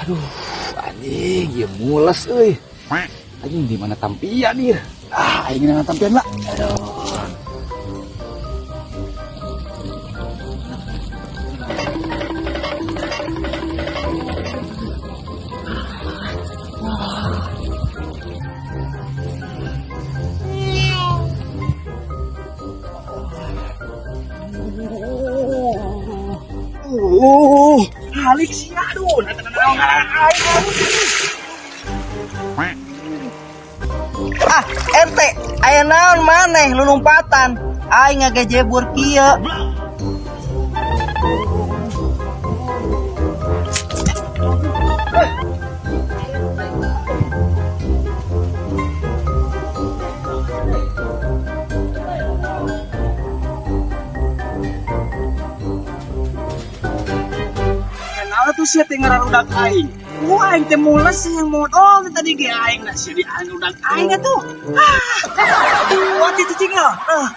Aduh, anjing, ieu mules euy. Anjing, di mana tampian ieu? Ah, aing ngan tampian lah. Aduh. Halik sih, aduh, nah, tenang, aing. Ah, ente, aya naon maneh lulumpatan? Aing ngagejebur kieu. Kenapa tuh sia teh ngararudak aing? Wah, aing teh mules sih yang modal teh tadi ge aing nah sia di aing udak aing atuh. Ah. Wah, cicing lah. Ah.